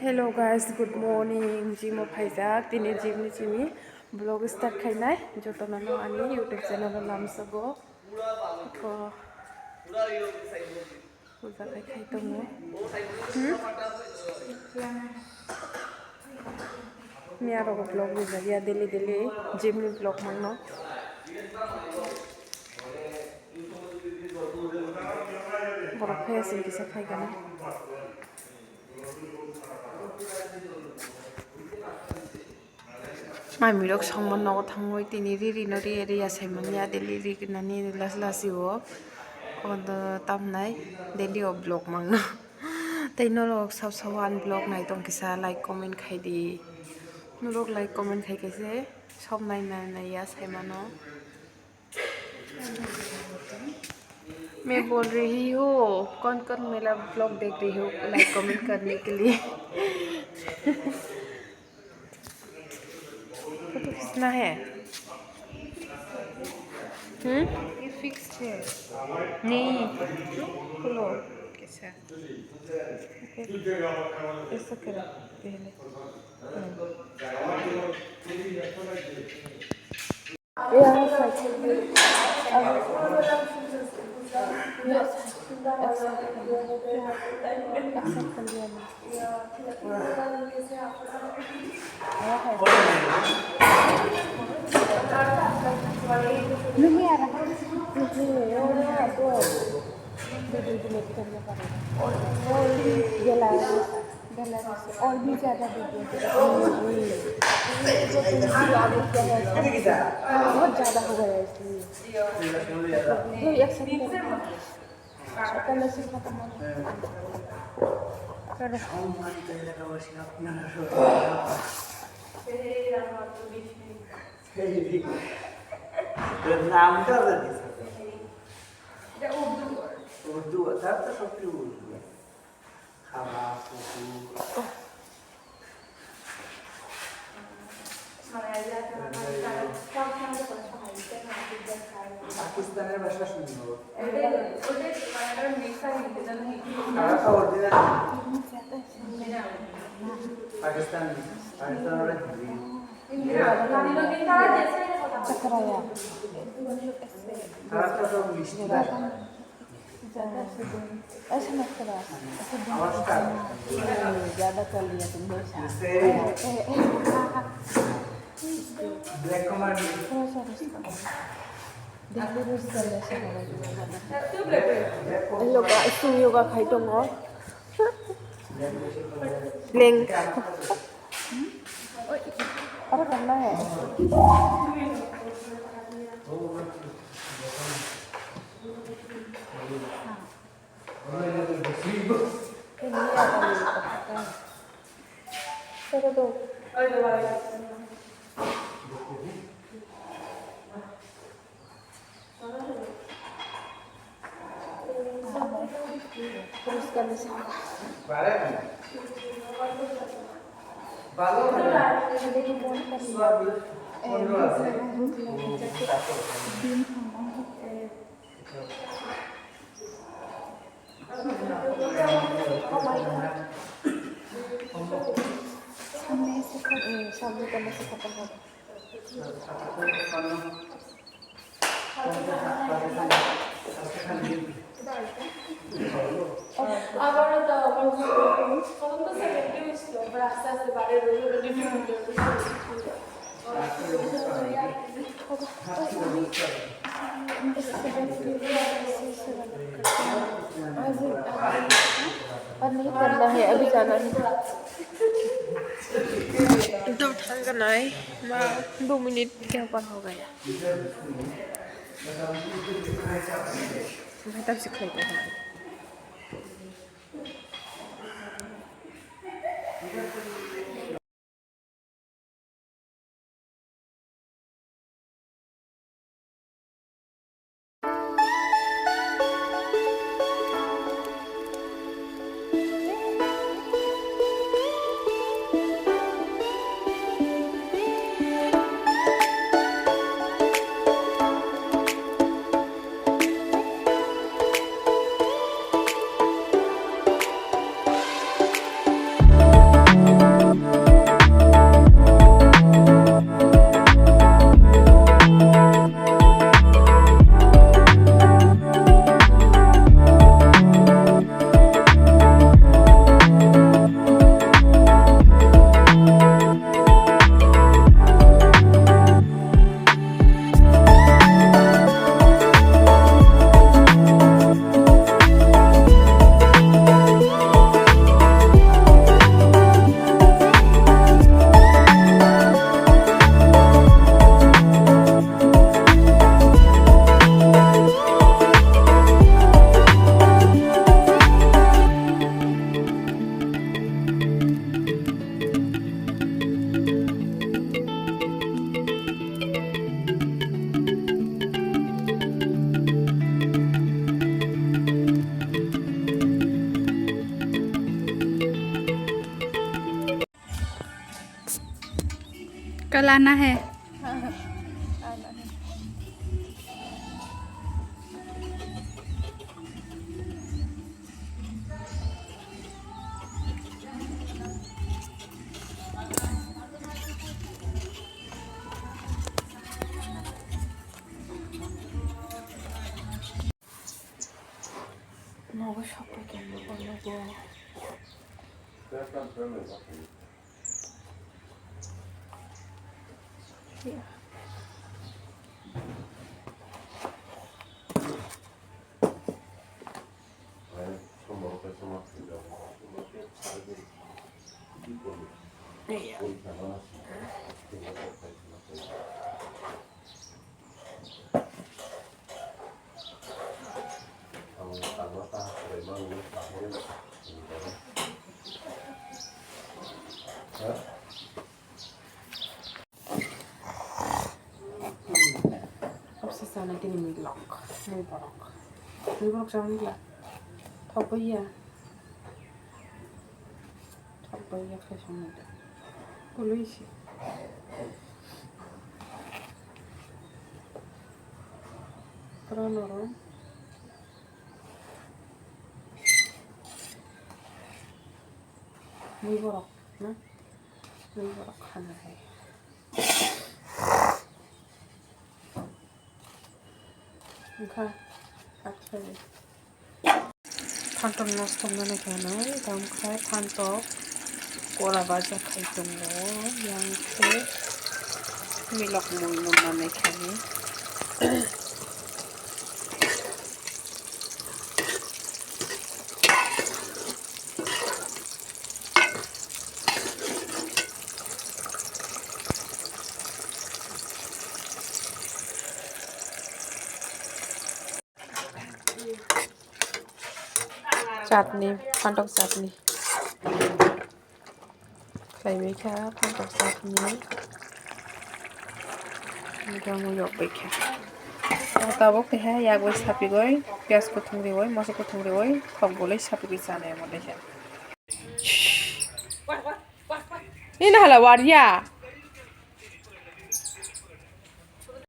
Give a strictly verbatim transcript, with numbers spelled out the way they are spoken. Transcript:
Hello guys, good morning. Gym o phaijak. Tini gym ni simi vlog start khainai. Jotono no ani YouTube channel o lamsogo. Kho puja khai khai tongo. Hmm? Miya rogo vlog rijak ya daily daily gym ni vlog mangno. Borok phai asing kisa phai gana. Mamirok songma nogo thangwi tini riri no riya riya saimanya daily ri nani las lasi o. Odo tamnai daily o vlog mangno. Tei norok sab sabo ani vlog nai tong kisa like comment khai di. Norok like comment khai kaise sob nai nai ya saimano. मैं बोल रही हूँ, कौन कौन मेरा ब्लॉग देख रही हो, लाइक कमेंट करने के लिए। फोटो खींचना है। हम्म? ये फिक्स्ड है। नहीं। खोलो। कैसा? ऐसा करो पहले। हम्म। नहीं आ रहा। और भी ज्यादा दे दिया। बहुत ज्यादा हो गया इसलिए। ये एक सेकंड। নামটা জানি স্যার। এটা উর্দু। উর্দু, তার তো সবচেয়ে উর্দু। খাবার, কুকুর। পাকিস্তানের ভাষা সুন্দর। তারা তো অরিজিনাল। পাকিস্তান, পাকিস্তান ওরা হিন্দি। তারা তো সব মিষ্টি ভাষা। ज्यादा से दो, ऐसा मत करो आप। ऐसे दो, ज्यादा कर लिया तुमने। थोड़ा सा रुक करो। Hello guys, chwng yoga khai tongo. Leng. Aro tanna hai. Pero do. सामने से खत्म, सामने करने से खत्म हो गया। और नहीं करना है, अभी जाना है। तो ठंड का ना है, दो मिनट के ऊपर हो गया। मैं तब से खाई था। कल आना है। Nogo sokoi khe nogo. Abse sana tini milok, mui borok. Mui borok sana nila. Thok ya. Thok ya khe sana. Kului si. Pura norom. Mui borok na? Mui borok khana hai. Wngkha, athawi. Phantok nosto wngnani khe ano tamo khe phantok kora baja khai tongo, yang khe milok mui nuknani khe. Chutney, phantok chutney. Khlaibai kha phantok chutney. Wngkha mui yokbai kha. Tabuk khe yakbai sapigoi, piyaj kuthung rioi, moso kuthung rioi, thok bolai sapigoi chanai omo dei khe. Nini hala wariya.